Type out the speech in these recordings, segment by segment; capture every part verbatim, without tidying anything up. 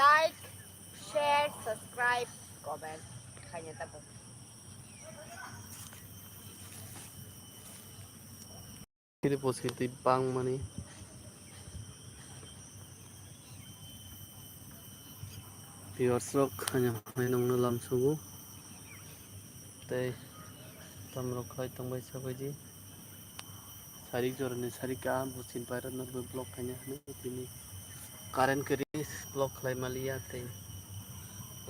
Like, share, subscribe, comment khaina tabuk. Kiri poskiti bangmani. Viewers rok, haino hai nongno lamsugo. Tei tamrok khai tongbai sabaidi. Sarik jorani sarik kaham bo chin pairokno bo block khaina hwnwi tini current kwrwi block khlai maliya tei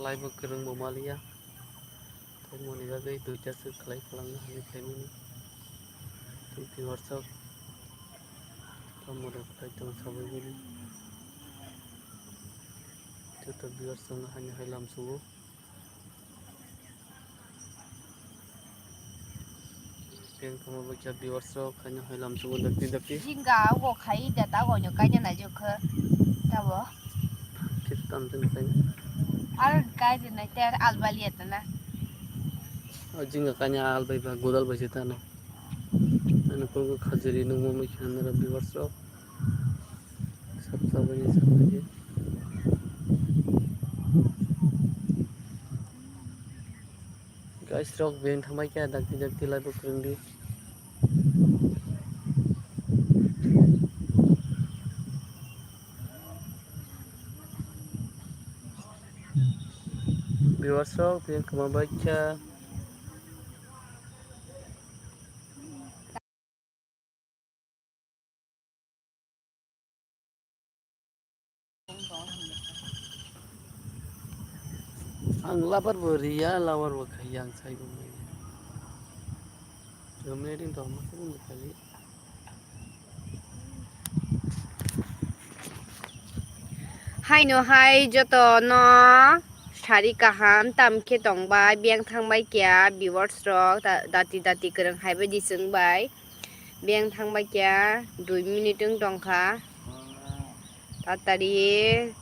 live bo kwrwng bo maliya. Tongmani bagwi duita se khlai phalangna hwnwi khaimani. Tei viewers rok tamo rok khai tong sabaibini. Joto viewers rokno haino hai lamsugo. Tei tamo bai khe viewers rok haino hai lamsugo dakti dakti. Jinga o khai da ta go nyo kaina na jo khe. Tabo. Khe tam teng kaina. Ar kai de na ter albali eta na. O jinga kaina albai ba godal bai se tano. Ano koko khajiri nungmo mui khe nara viewers rok. Sab sabani sabani. Guys rok beng thambai khe dakti dakti live o kwrwng di. Viewers rok beng kwma bai khe. Ang labar bo riya, labar bo khaiya, ang sai bo maya. Gomedi to ma se bo khali. Haino hai joto no sari kaham tam khe tong bai, beng thang bai kya viewers rok da-, dati dati kwrwng hai bai di chwng bai. Beng thang bai kya dui minute wng tong kha. Tatari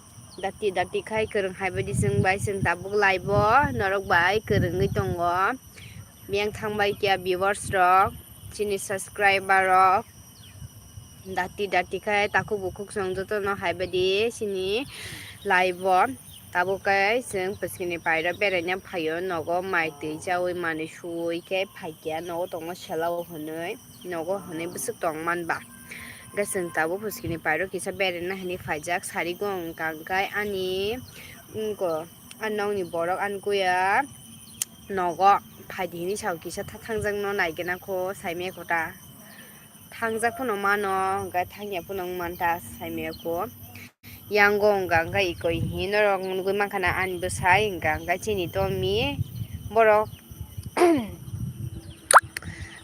dati dati khai kwrwng hai bai di chwng bai, chwng tabuk live o norok bai kwrwngwi tongo. Beng thang bai kya viewers rok, chini subscriber rok. Dati dati khai takhuk bukhuk chwng jotono hai bai di chini live o. Tabuk khe chwng pwskini pairo beraina phaio, nogo mai twi chaui manwi suui khe phaikya, nogo tongo sela o hwnwi. Nogo hwnwi bwswk tong man ba. Hwnkhe chwng tabuk phuskini pairo kisa beraina hwnwi phaijak, sarigo wngkha hwnkhe ani wngkha, ani nokni borok ani kuya nogo phaidi hwnwi sao kisa tha-, thangjakno naigena kho saimaya kho ta. Thangjak phano mano, hwnkhe thangya phano wng man ta saimaya kho. Yango wngkha hwnkhe iko hino norok nugui mankha na ani bwsai wngkha hwnkhe chini tomi borok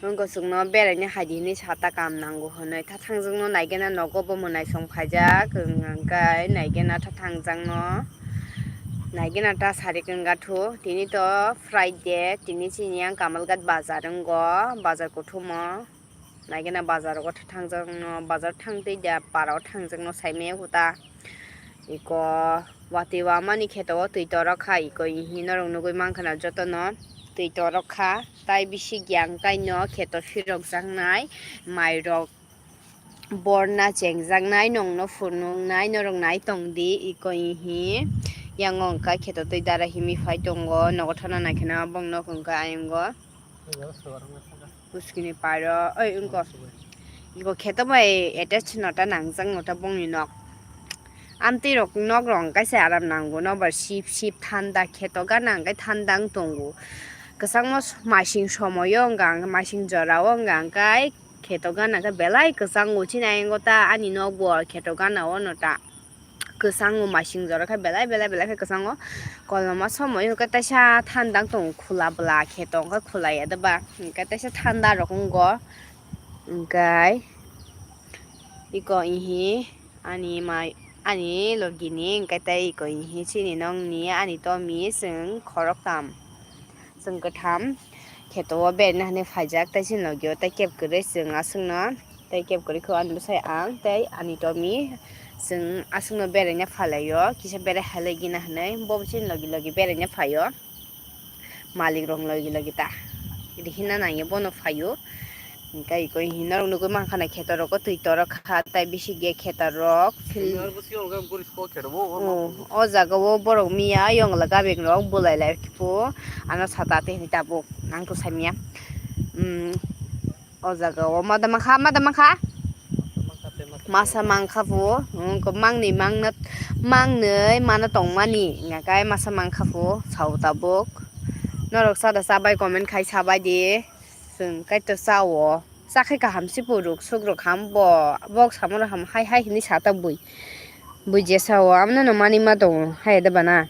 wngkha chwngno beraina haidi hinwi sata kam nango hinwi tha thangjakno naigena nogo bo mwnaisong phaijak wngkha hwnkhe naigena tha thangjakno naigena ta sarik wngkha thu tini to Friday tini chini yang Kamalghat bazar wngo bazar kuthumo. Naigena bazar o thangjak no, bazar thang tei da para o thangjak no saimaya kho ta. Iko watwi wamani kheto o twi torok kha, iko hino norok nugui mankha na joto no twi torok kha. Tai bisi giyang kai no kheto phirok jaknai, mai rok borna chengjaknai, nong no phunuknai, norok nai tong di, iko hi. Yang o wngkha kheto twi dara himi phai tongo, nogo thana nai kheno bong nok wngkha ayang o. Puskini pairo, oi, wngkha. Iko kheto bai attach no ta nangjak no ta bongni nok. Amtwi rok nok rong kaisa aram nango, nokbar sip sip thanda kheto gana hwnkhe thanda wng tongo. Kwchangma masing somoio wngkha, masing jorao wngkha hwnkhe kheto gana khe belai kwchango chini ayang o ta ani nokbo kheto gana o no ta. Kwchango masing jora khe belai belai belai khe kwchango. Koloma somoi hwnkhe teisa thandang tongo khula bwla khe tongkhe khula ya doba hwnkhe teisa thanda rok wngo. Hwnkhe iko ihi ani mai ani logini hwnkhe tei iko ihi chini nongni ani tomi chwng khoroktham. Chwng kwtham kheto o beraina hinwi phaijak, tei chini logi o tei keb kwrwi chwng aswkno, tei keb kwrwi khe ani bwsai ang tei ani tomi chwng aswkno beraina phalai o, kisa berai halai gina hinwi bo chini logi logi beraina phai o, malik rok logi logi ta rihina nangya bono phai o, Hingke iko hino rok nugui mankha na kheto rogo twi toro kha, tai bisi ge kheto rok fil-, Senior bo siyong khe guri sko kheto bo, bo Oh, o jaga o borok miya yongla gabeng rok bulai lai phu, ano sata te hinui tabuk ang to samiya. Hmm, o jaga o mada mankha, mada mankha. Masa mankha phu, hmm, ko mangni mangna, mangnoi mana tongmani, ngakai masa mankha phu, sao tabuk. Norok sada sabai comment khai sabai di. Chwng kaito chao. Chakhai kaham se puruk sukrok ham bo. Bok samano ham hai hai hinui sata bui. Bui jesa o amno no mani ma tongo hai de bana.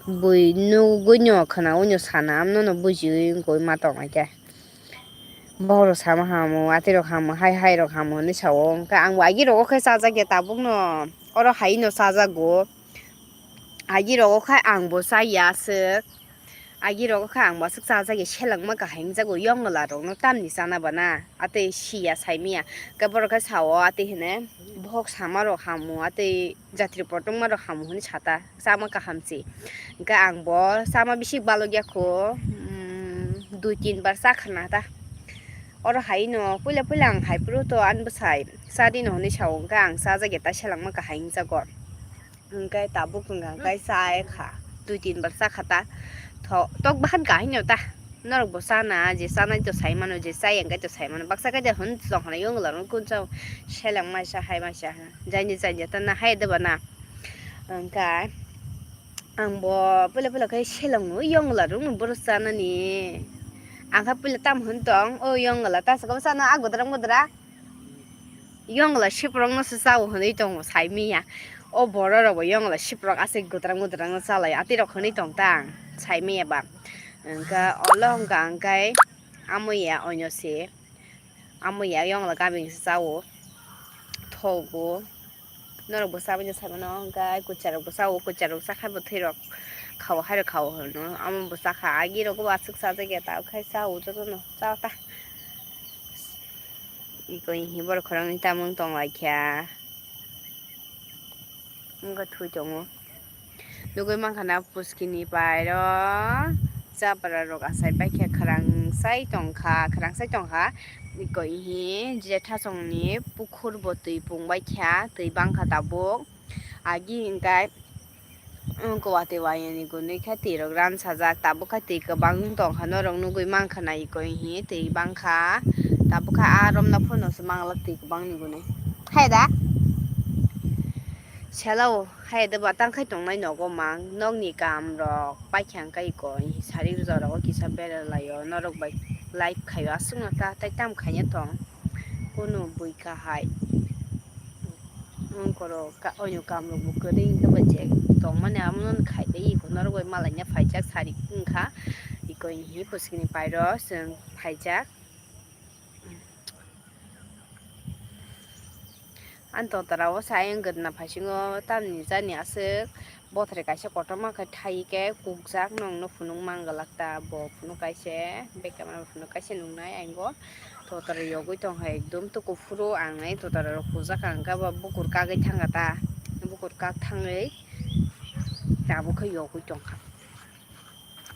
Bui nugui no khwna ui no sana amno no bujiui wngkoi ma tong ai khe. Bohrok sama hamo, atwi rok hamo, hai hai rok hamo hinui sao. Hwnkhe ang bo agi rogo khe chajak ya tabuk no. Oro hai no chajago. Agi rogo khe ang bo chaya aswk. Agi rogo khe ang bo aswk chajak ya selengma kahai wngjago yongla rok no tamni chana bana. Atwi siya saimiya. Khe borok khe sao atwi hine bohok sama rok hamo atwi jatri potongma rok hamo hinui sata. Chama kaham se. Hwnkhe ang bo chama bisi balok ya kho, mm, dui tin bar cha khana ta. Oro hai no puila puila ang hai phuru to ani bwsai cha di no hinui sao, hwnkhe ang chajak ya ta selengma kahai wngjago. Hwnkhe tabuk hwnkha hwnkhe chai kha, dui tin bar cha kha ta. Tho-, tok bahan kahai no ta. Norok bo chana, je chanai to sai mano, je chaya hwnkhe to sai mano. Baksa khe je hwn tong khna yongla rok kun chao selengma sa hai ma sa. Jaini janja ta na hai de bana. Hwnkhe ang bo puila puila khe seleng no yongla rok no boro chanani. Ang kha puila tam hwn tong, o yongla ta sakha chana a godra godra. Yongla siprok no se chao hwnwi tongo saimiya. O borok rok bo yongla siprok aswk godra godra no chalai atwi rok hwnwi tong ta ang saimiya ba. Hwnkhe olo hwnkha ang khe amo ya oino se. Amo ya yongla gabeng se chao. Thogo. Norok bo chabwi no sai mano, hwnkhe kuchar rok bo chao, kuchar rok chakha bo thwi rok khao, hai rok khao hwno. Amo bo chakha, agi rok bo aswk chajak ya, ta khai chao joto no, chao ta. Iko hi borok khorang ni tamung tong lai kha. Wngkha thui tongo. Nugui mankha na puskini pairo chapra rok asai bai khe khwrang sai tongkha, khwrang sai tongkha. Iko hi je thasongni pukhur bo twi pung bai kha, twi bangkha tabuk. Agi hwnkhe, wngkha watwi wayani gwnwi khe twi rok ran sajak, tabuk khe twi kwbang tongkha, norok nugui mankha na iko hi twi bangkha, tabuk khe a romna phano se manglak twi kwbangni gwnwi. Hai da? Sela o, hai da ba tang khai tongnai nogo mang, nokni kam rok paikha hwnkhe iko hi sari jora o kisa bera lai o, norok bai live khai o aswk no ta, tai tam khaina tong, kunu bui kahai. Wngkorok ka-, oino kamrok bo kwrwi wngkhe bai je tongmani amo no khai bai iko norok bai malaina phaijak sari wngkha iko hi puskini pairo chwng phaijak. Ani totora o sai wng gwdna phaisingo tamni jani aswk. Bothre kaisa kotorma khe thai khe kukjak, nwng no phunuk mang glak ta, bo phunuk kaise, bek camera phunuk kaise nuknai ang bo. Totora yogwi tongkha ekdom to kuphuru ang nai totora rok kukjak ang khe bo bukur kagwi thangkha ta, bukur kak thangwi tabuk khe yogwi tongkha,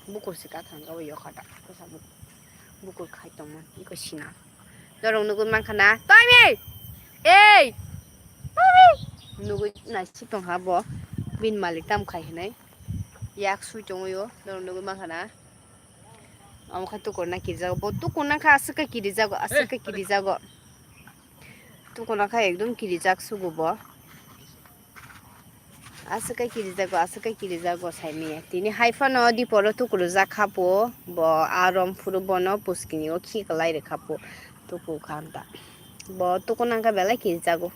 bukur se kak thangkha bo yokha ta, bukur khai tongmani iko sina. Norok nugui mankha na? Tommy! Ei! Tommy! Nugui naisik tongkha bo. Bini malik tam khai hinui. Yak sui tongwi o. Norok nugui mankha na? Amo khe tukurna kirijago. Bo tukurna khe aswk khe kirijago, aswk khe kirijago. Tukurna khe ekdom kirijak sugo bo. Aswk khe kirijago, aswk khe kirijago saimanya. Tini hai phano diporo tukurujak kha po, bo a rom phuru bono puskini o khiklai rwkha po. Tuku kha ta. Bo tuku nang khe belai kirijago.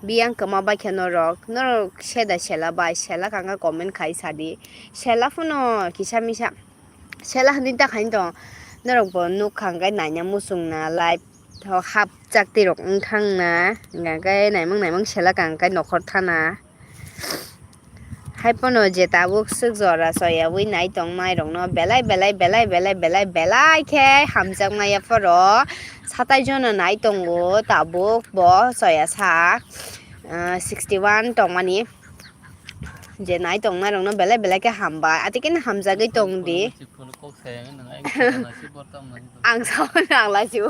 Biyang kwma bai khe norok, norok seda sela bai, sela kang khe comment khai sadi. Sela phano kisa misa. Sela hinui ta khaini tong. Norok bo nuk kha hwnkhe naina muchungna live o hapchak twi rok wngthang na. Hwnkhe naimang naimang sela kha hwnkhe nokhor thana. Hai phano je tabuk swk jora choyaui nai tong nai rok no belai belai belai belai belai belai khe hamjakmaya phoro satai jono nai tongo tabuk bo choya sak, ah, sixty one tongmani. Je nai tongnai rokno belai belai khe hambai. Ati khe hamjagwi tong di. Chikon kok sayang nang ai khe na si borta man. Ang sao nang lai si.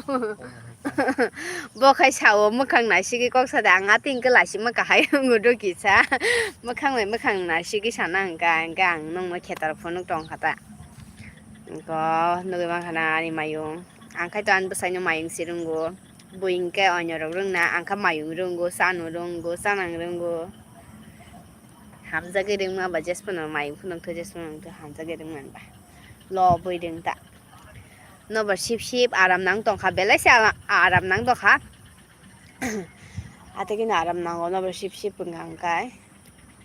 Bo khai sao mwkhang nai sigi kok sa de ang ati hwnkhe lai si ma kahai wngwi do kisa. Mwkhang bai mwkhang nai sigi sana hwnkha hwnkhe ang nongno khetar phunuk tong kha ta. Ko nugwi mankha na ani mayung. Ang khai to ani bwsaino mayung si rwngo. Bui hwnkhe onyo rok rwngna ang kha mayung rwngo, chano rwngo, chanang rwngo. Hamjagwi rwngma ba jesphano mayung phunuk tho jesphano wngtho hamjagwi rwngmani ba. Lo bui rwng ta. Nobar sip sip aram nang tongkha belai se ala-, aram nang tongkha. Ate kino aram nango nobar sip sip wngkha hwnkhe.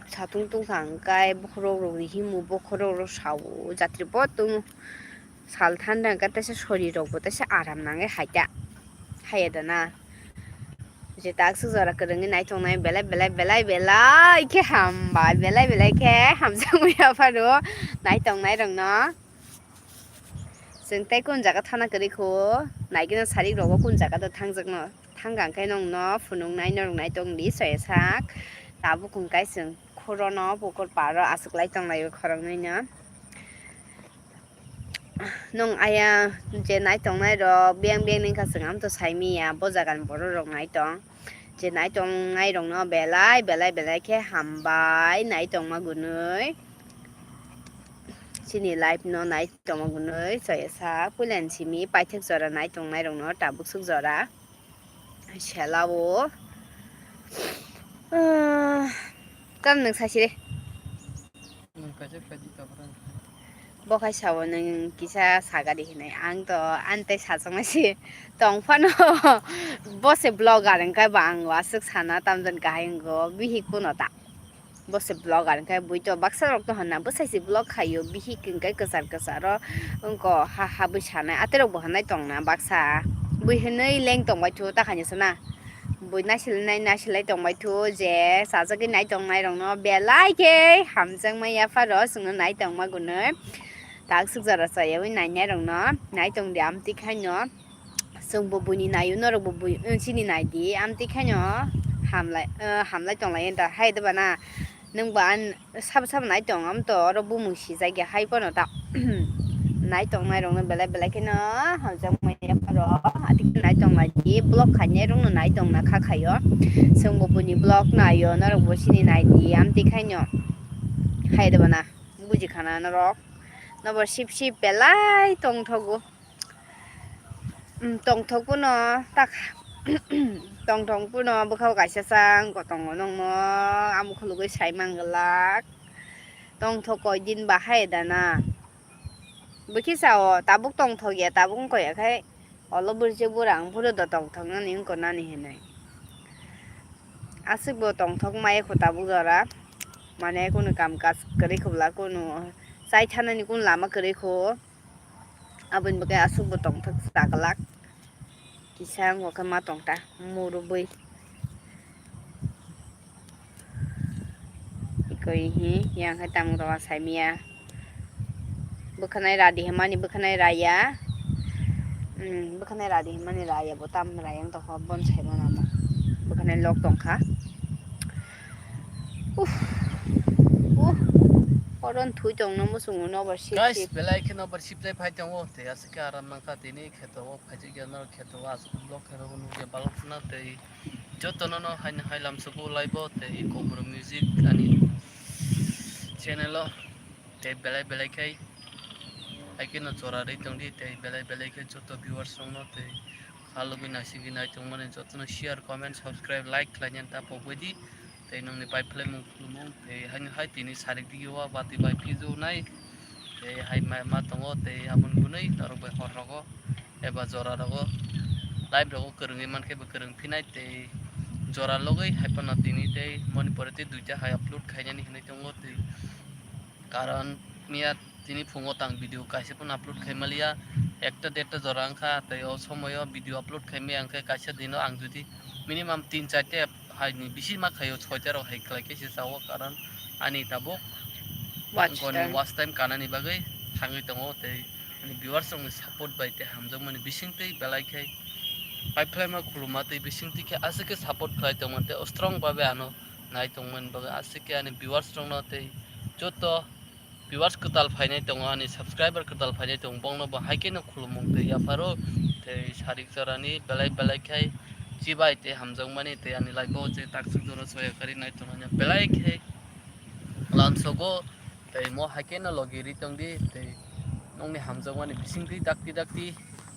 Satung tungkha hwnkhe bokhorok rok rihimu bokhorok rok sao jatri bo tung sal thanda hwnkhe teisa sori rok bo teisa aram nangwi haita. Haiya dana. Je taksuk jora kwrwngwi naitongnai belai belai belai belai khe hambai belai belai khe hamjakmani aphano naitongnai rokno. Chwng tei kun jaga thana kwrwi kho naigwino sarik rogo kun jaga do thangjakno thangkha hwnkhe nongno phunuknai norok naitongdi soya sak tabuk hwnkhe chwng khorono pukur paro achuklai tonglaio khoroknwino. Nwng aya je naitongnai rok biyang biyang ni wngkha chwng amto saimiya bo jagani borok rok naitong je naitongnai rokno belai belai belai khe hambai naitongma gwnwi chini life no naitongma gwnwi chaya sak puilani simi paithak jora naitongnai rokno tabuk suk jora. Sela o. Ah, tam nwng sasi de. Nwng kaisa khaidi tabra. Bo khai sao nwng kisa sagadi hinwi. Ang to ani tei sajaknai se tong phano. Bo se vlogger wngkha ba ang aswk sana tamjani kahai wngo bihik kuno ta. Bo se vlogger hwnkhe bui to baksa rok to hwnna bwsai se vlog khaio bihik hwnkhe kwchar kwcharo wngko ha ha bui sanai aterok bo hwnai tongna baksa bui hwnwi leng tongbai thu ta khainwi sana bui naisilnai naisilai tongbai thu je chajagwi nai tongnai rokno belai khe hamjakma yapharo chwngno nai tongma gwnwi taksuk jora chayawi nainai rokno nai tongdi amtwi khaino. Chwngbo buini naio, norokbo bui, eh, chini naidi, amtwi khaino hamlai, eh, hamlai tonglai da, hai da bana. Nwngbo an sabo sabo nai tong, amto oro bumung sijak ya, hai pono ta. Nai tongnai rokno belai belai kheno hamjak manya pharo, ati khe nai tonglaidi, vlog khainai rokno nai tongna kha khaio. Chwngbo buini vlog naio, norokbo chini naidi, amtwi khaino. Hai da bana, buji khana norok. Nobo sip sip belai tongthogo. Tongthok puno tak tongthok puno bwkhao kaisa chang kotongo nongno amo khulugwi sai manglak. Tongthok koi din bahai dana bwkhe sao tabuk tongthok ya tabuk wngkha ya khai olo bwrwi bwrang phuru do tongthok nani wngkha nani hinwi aswk bo tongthok maya kho tabuk jora mane kunu kam kaj kwrwi khobla kunu chai thanani kunu lama kwrwi kho. Aboni bagwi aswk bo tongthok chaglak. Kisa wngkha khe ma tongta murubwi. Ikoi hi yang hai tamo rwa saimiya. Bwkhanai radi himani bwkhanai raya. Hmm, bwkhanai radi himani raya bo tam raya wng tongkha bon saimano. Bwkhanai lok tongkha. Uff. Uff. Koron thui tongno muchungo nobar sip sip. Guys, belai khe nobar sip lai phai tongo. Tei aswk khe aram nangkha tini kheto o phaijak ya norok kheto o aswk vlog khe rw nukya balok khna tei jotono no haino hai lamsogo live o tei Kobro Music ani channel o tei belai belai khe hai kheno chora rwi tongdi tei belai belai khe joto viewers rokno tei kha lugui naisingwi nai tongmani jotono share, comment, subscribe, like khlaina ta pogbaidi. Tei nongni bai phlaimung khulumung tei haino hai tini sarik digi o bati bai phijo nai. Tei hai ma, ma tongo tei aboni gwnwi norok bai hor rogo eba jora rogo live rogo kwrwngwi mankhe bo kwrwng phinai tei jora logwi hai phano tini tei moni pore tei duita hai upload khainani hinwi tongo tei karon miya tini phungo tang video kaisa phano upload khai maliya ekta derta jora wngkha tei o somoyo video upload khai maya wngkhe kaisa dino ang jodi minimum tin charta haini bisi ma khaio, soita rok hai khlai khe se chao, karon ani tabuk watch time kanani bagwi thangwi tongo, tei ani viewers rokni support bai tei hamjakmani bisingtwi belai khe pai phlaima khuluma tei bisingtwi khe aswk khe support khlai tongmani tei o strong babe ano nai tongmani bagwi aswk khe ani viewers rokno tei joto viewers kwtal phainai tongo, ani subscriber kwtal phainai tongo, bongno bo hai kheno khulumung tei yapharo tei sarik jorani belai belai khai chibai tei hamjakmani tei ani live o je taksuk jora soya kari nai tongmani belai khai lamsogo tei mo hai kheno logi ri tongdi tei nongni hamjakmani bisingtwi dakti dakti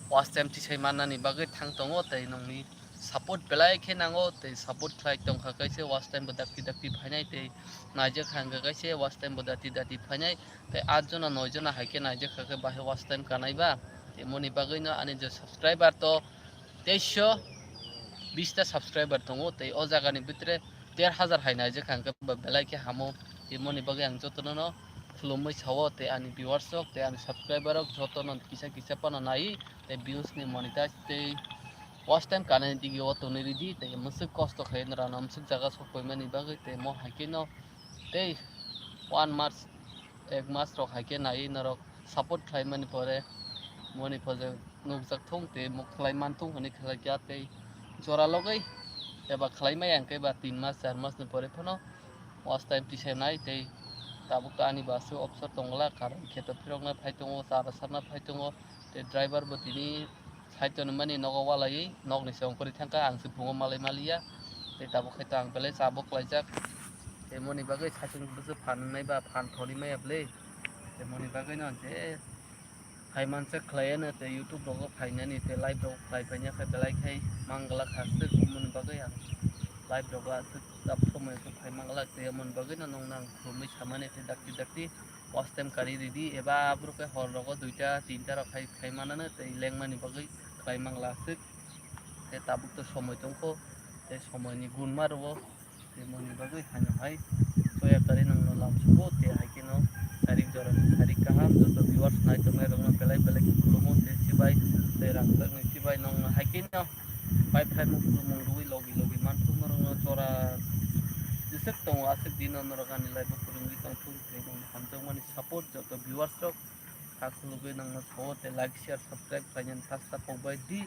watch time tisai mannani bagwi thang tongo tei nongni support belai khe nango tei support khlai tongkha kaisa watch time bo dakti dakti phainai tei naijak kha hwnkha kaisa watch time bo dati dati phainai tei at jona noi jona hai khe naijak kha khe bahai watch time kanai ba tei moni bagwi no ani je subscriber to teisho bish ta subscriber tongo tei o jaga ni bitire der hajar hai naijak kha hwnkhe ba belai khe hamo tei moni bagwi ang jotono no khulumui sao tei ani viewers rok tei ani subscriber rok jotono kisa kisa phano nai tei views ni monetize tei watch time kanani digi o tonwi ridi tei mwswk kosto khai norano mwswk jaga sok paimani bagwi tei mo hai kheno tei one month ek mas rok hai khe nai norok support khlai mani pore moni pore nukjak thung tei mo khlai man thung hwnwi khlai kha tei jora logwi eba khlai maya hwnkhe ba tin mas char mas ni pore phano watch time tisai nai tei tabuk to ani bo aswk opsor tongla karon kheto phirokna phai tongo chara sarna phai tongo tei driver bo tini side toni mani nogo walaiwi nokni se ongkhorwi thangkha ang se phungo malai maliya tei tabuk khai to ang belai chabuk khlaijak tei moni bagwi side toni bwswk phan wngnai ba phan thori maya bwle tei moni bagwi no je hai mansa khlaiya no tei YouTube rogo phainani tei live rogo khlai phaina khe belai khai manglak aswk moni bagwi ang live rogo aswk sab somoi aswk phai manglak tei moni bagwi no nongno ang khulumui samani tei dakti dakti watch time kari ridi eba aphuru khe hor rogo duita tinta rok khai khai manano tei lengmani bagwi khlai mangla aswk tei tabuk to somoi tongkho tei somoi ni gun ma rwo tei moni bagwi haino hai soya kari nangno lamsugo tei hai kheno sarik jora ni sarik kaham joto viewers nai tongnai rokno belai belai khe khulumo tei chibai tei rang jakni chibai nongno hai kheno pai phaimung khulumung rwui logi logi manthok norokno jora jeswk tongo aswk dino norok ani live o kwrwngwi tongthung tei nongni hamjakmani support joto viewers rok kha khulugwi nangno sao tei like share subscribe khlainani ta ta pokbai di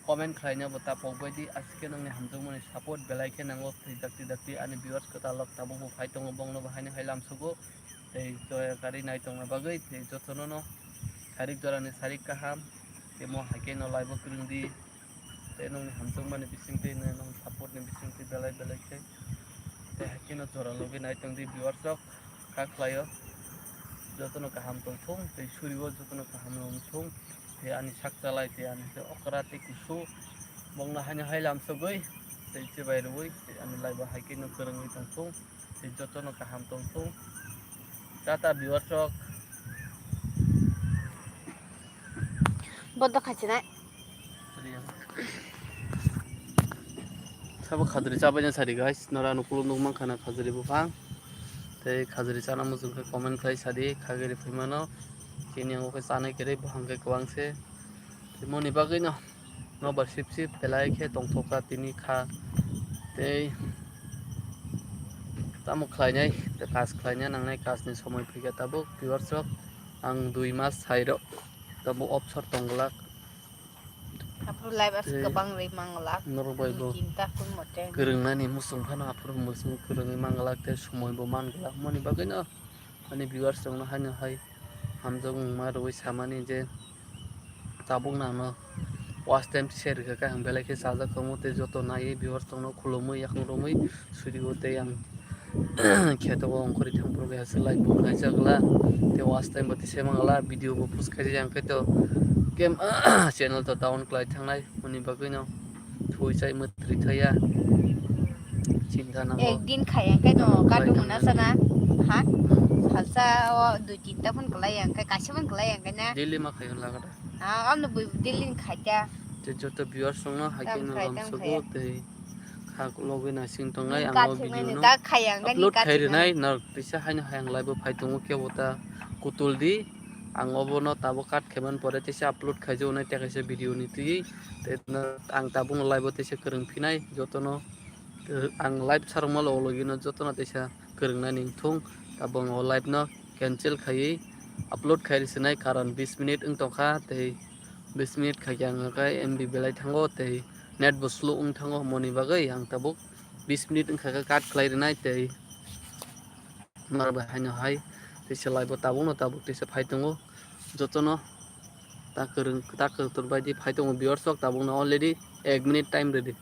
comment khlaina bo ta pokbai di aswk khe nongni hamjakmani support belai khe nango tei dakti dakti ani viewers kwtal rok tabuk bo phai tongo bongno bo haino hai lamsugo tei joya kari nai tongna bagwi tei jotono no sarik jorani sarik kaham tei mo hai kheno live o kwrwngdi tei nongni hamjakmani bisingtwi nai nong support ni bisingtwi belai belai khe tei hai kheno jora logwi nai tongdi viewers rok kha khlaio jotono kaham tongthung tei surio jotono kaham wngthung tei ani sak chalai tei ani khe okra tei kusu bongno haino hai lamsogwi tei chibai rwui tei ani live o hai kheno kwrwngwi tongthung tei jotono kaham tongthung tata viewers rok. Bodo khasinai. Sabo khajri chabaina sadi guys, nora no kulum nuk mankha na khajri buphang. Tei khajri chana muchung khe comment khlai sadi, khagri phaimano. Chini yango khe chanai kwrwi buphang khe kwbang se. Tei moni bagwi no nobar sip sip belai khe tongthokha tini kha. Tei tamo khlainai, tei kas khlaina nangnai, kasni somoi phikha tabuk, viewers rok. Ang dui mas sairok tamo obsor tongglak. Aphuru live as tei kwbang rwi manglak. Norok bai bo Dui tinta kun mote. Kwrwngnani muchung phano aphuru muchung kwrwngwi manglak tei somoi bo manglak. Moni bagwino ani viewers rokno haino hai hamjakmung ma rwui samani je tabuk nangno watch time share rwkha khe ang belai khe chajak tongo tei joto naiwi viewers rokno khulumui yakhung romwi surio tei ang kheto o ongkhorwi thangphuru khe aswk live bo khlaijak la tei watch time bo tisai mangla video bo post khaijak yang khe to game channel to down khlai thangnai hwnwi bagwino thui chai mwtri thaya chinta nango. Ekdin khaya khe no katu mona sana ha salsa o dui tinta phun khlai yang khe kaisa phun khlai yang khe na. Daily ma khayo lagada. Ah, amno bui daily khaita. Te joto viewers rokno hai khe no lamsogo tei kha logwi naising tongnai ang o video no upload khai rwnai norok tisa haino hai ang live o phai tongo kebo ta kutul di ang obono tabuk cut khaimani pore tisa upload khaijaknai tei kaisa video ni twi tei ang tabuk no live o tisa kwrwng phinai jotono ang live sarwkma logi logi no jotono tisa kwrwngnani wngthung tabuk ang o live no cancel khaiwi upload khai rwsinai karon bis minute wng tongkha tei bis minute khaikhe ang khe M B belai thango tei net bo slow wng thango hwnmani bagwi ang tabuk bis minute wngkha khe cut khlai rwnai tei norok bai haino hai teisa live o tabukno tabuk teisa phai tongo jotono ta kwrwng ta kwrwng tor bai di phai tongo viewers rok tabukno already ek minute time rwdi.